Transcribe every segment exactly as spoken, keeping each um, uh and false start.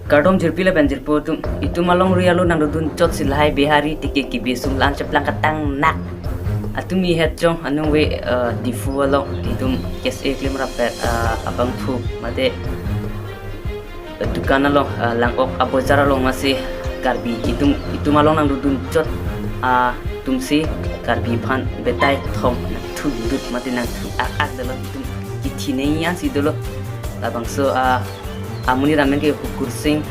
Kardom jirpi lapen jirpo atum, itum alongri alo nangdodun chotsi lahai Bihari tiki kibi sung lan cheplang katang nak. Atum ihet jong anung ve, eh, Diphu along itum kes e klim rapet, eh, abangphu mate dukan along, eh, lang-ok abojar along masi Karbi itum, itum along nangdodun chot atumsi Karbi aphan betai thom nangthu lut mate nangthu ak ak dolo, itum kithi neng ansi dolo. Labangso, ah, amonit amen ke Hukur Sing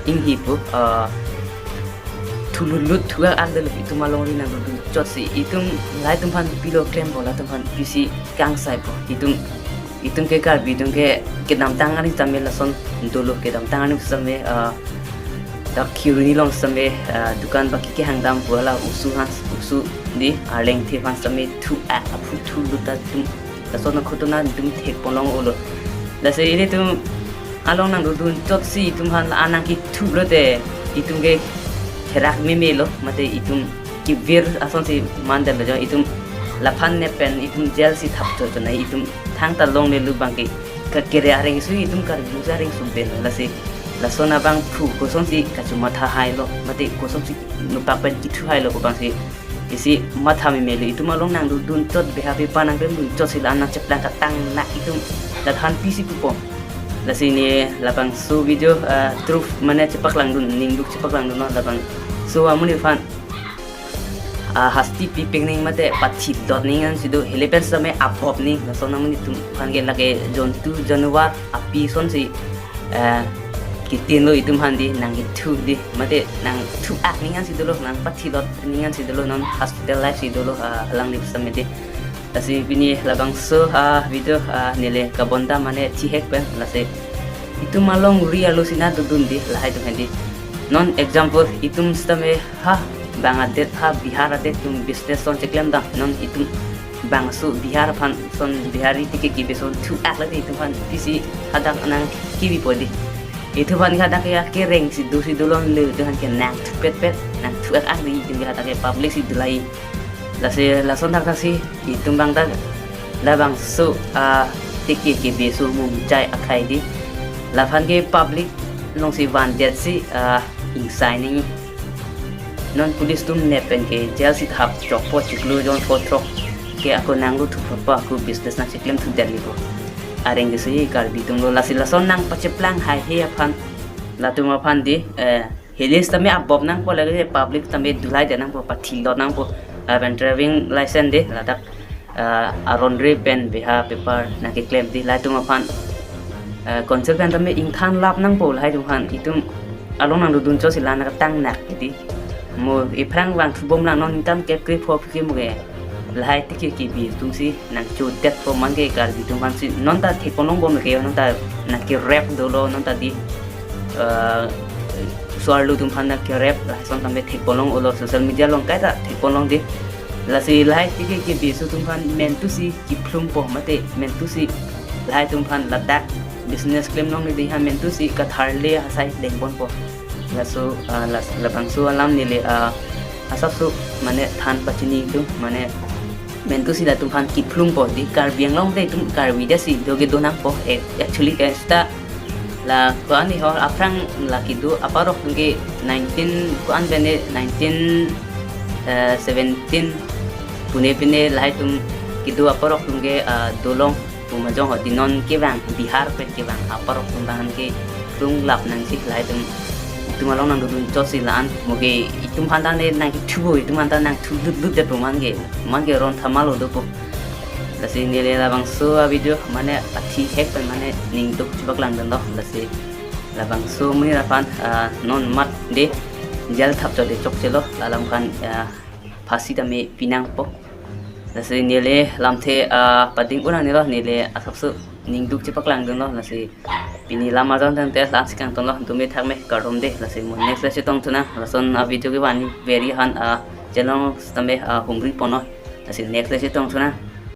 Inghi pu, ah, thu lut lut thu ak ak dolo, itum alongri nangdodun chotsi itum lahai atum aphan pilo klempo, lahai atum aphan pisi kangsaipo, itum, itum ke Karbi atum ke kedamtang arni tame lason dolo, kedamtang arni tame, ah, dak Kheroni along tame, ah, dukan baki kehang dampo, hala usu aphan, usu di arleng the aphan tame thu ak aphu thu lut ta itum lason akhutona itum thekponlong olo. Lasi ilitum along nangdodun chotsi itum aphan la-an nangkithu lote itum ke therak meme lo mate itum kevir asonsi mandetlo jo, itum laphan ne pen itum jail si thap chot chot nai, itum thangta longle lo abangke kakere areng su, itum Karbi si areng su ben. Lasi lason abangphu kosonsi kachomatha hailo mate kosonsi nopak pen kithu hailo pu abangsi isi matha meme lo, itum along nangdodun chot beha bepa nangpemdun chotsi la-an nangcheplang katang nak itum la than pisi pupo. Lasi ne labangso video, ah, truth mane chepaklangdun, ningduk chepaklangdun lo, labangso amonit aphan, ah, hasti pipik ning mate pathi dot ning ansi do, helepen tame abop ning, lason amonit atum aphan ke lake jontu januar api asonsi, eh, kitin lo itum aphan di, nangkithu di mate nangthu ak ning ansi dolo, nangpathi dot ning ansi dolo, non hospital life si dolo, ah, alanglip tame di. Lasi pini labangso, ah, video, ah, neli kabonta mane thihek pen, lasi itum alongri alo si nangdodun di lahai atum aphan di. Non example itum sitame ha bang adet, ha Bihar adet atum business ason cheklem dam, non itum bangso Bihar aphan ason Bihari tiki kibi ason thu ak lagi itum aphan pisi hadak nangkibipo di. Itum aphan hadak ya kereng si do si dolongle, itum aphan ke nangthu pet pet, nangthu ak ak di, itum ke hadak ke public si do lai. Lasi lason thakthaksi itum abang ta labangso, ah, tiki kibi sung mung chai akhai di, laphan ke public alongsi vandetsi, ah, ingsai ning. Non police atum ne pen ke jail si thap chokpo, chiklo jon pho throk ke ako nanglo thupo, ako business nangcheklem thu det lipo. Areng ke si Karbi atum lo, lasi lason nangpacheplang haihe aphan, latum aphan di, eh, heli tame abop nangpo, lake public tame do laidet nangpo, pathi lot nangpo, lapen driving license di ladak, ah, aron re pen beha paper nangkeklem di, lahai atum aphan, ah, council pen tame ingthan lap nangpo, lahai atum aphan itum along nangdodun chotsi la-an katang nak di. Mo iphrang vangthu bomlang, non ingtam kep kre pho phi ke mo ke lahai tiki kibi atumsi nangchodetpo, man ke Karbi atum aphansi non ta thekponlong bom ke, non ta nangkerep dolo, non ta di, eh, so-arlo atum aphan nangkerep, lason tame thekponlong olo, social media along kaita thekponlong di. Lasi lahai tiki kibi aso atum aphan mentusi kiphlumpo mate mentusi lahai atum aphan ladak business klemlongle di ha mentusi katharle asai dengponpo. Laso, ah, las-, labangso alam neli, ah, asapso mane than pachini atum mane mentusi latum aphan kiphlumpo di, Karbi Anglong te itum Karbi dasi do kedo nangpo. Eh, actually ke seta la ko-an ni ho aphrang la kedo aparok atum ke nineteen ko-an pen nineteen, eh, seventeen pune pine lahai atum kedo aparok atum ke, ah, dolong pu majong ho di, non kevang Bihar pen kevang aparok atum abang ke klung lap nangji, lahai atum itum along nangdodun chotsi la-an mo ke itum aphan ta ne nangkithupo, itum aphan ta nangthu lut lut det pu man ke, man ke ron thamal lo dopo. Lasi neli labangso a-video mane athihek pen mane ningduk chepaklangdunlo, lasi labangso amonit aphan, ah, non mat de jail thap chot de chokchelo, la alam aphan, ah, phasi tame pinangpo. Lasi neli lamthe, ah, pading unang nelo, neli asapso ningduk chepaklangdunlo, lasi pini lam arjon tangte la-ansi kangtonlo, dome thakme kardom de, lasi mo next le chetongthunang, lason a-video kevan ni very han, ah, chelong tame, ah, humri ponlo, lasi next le chetongthunang.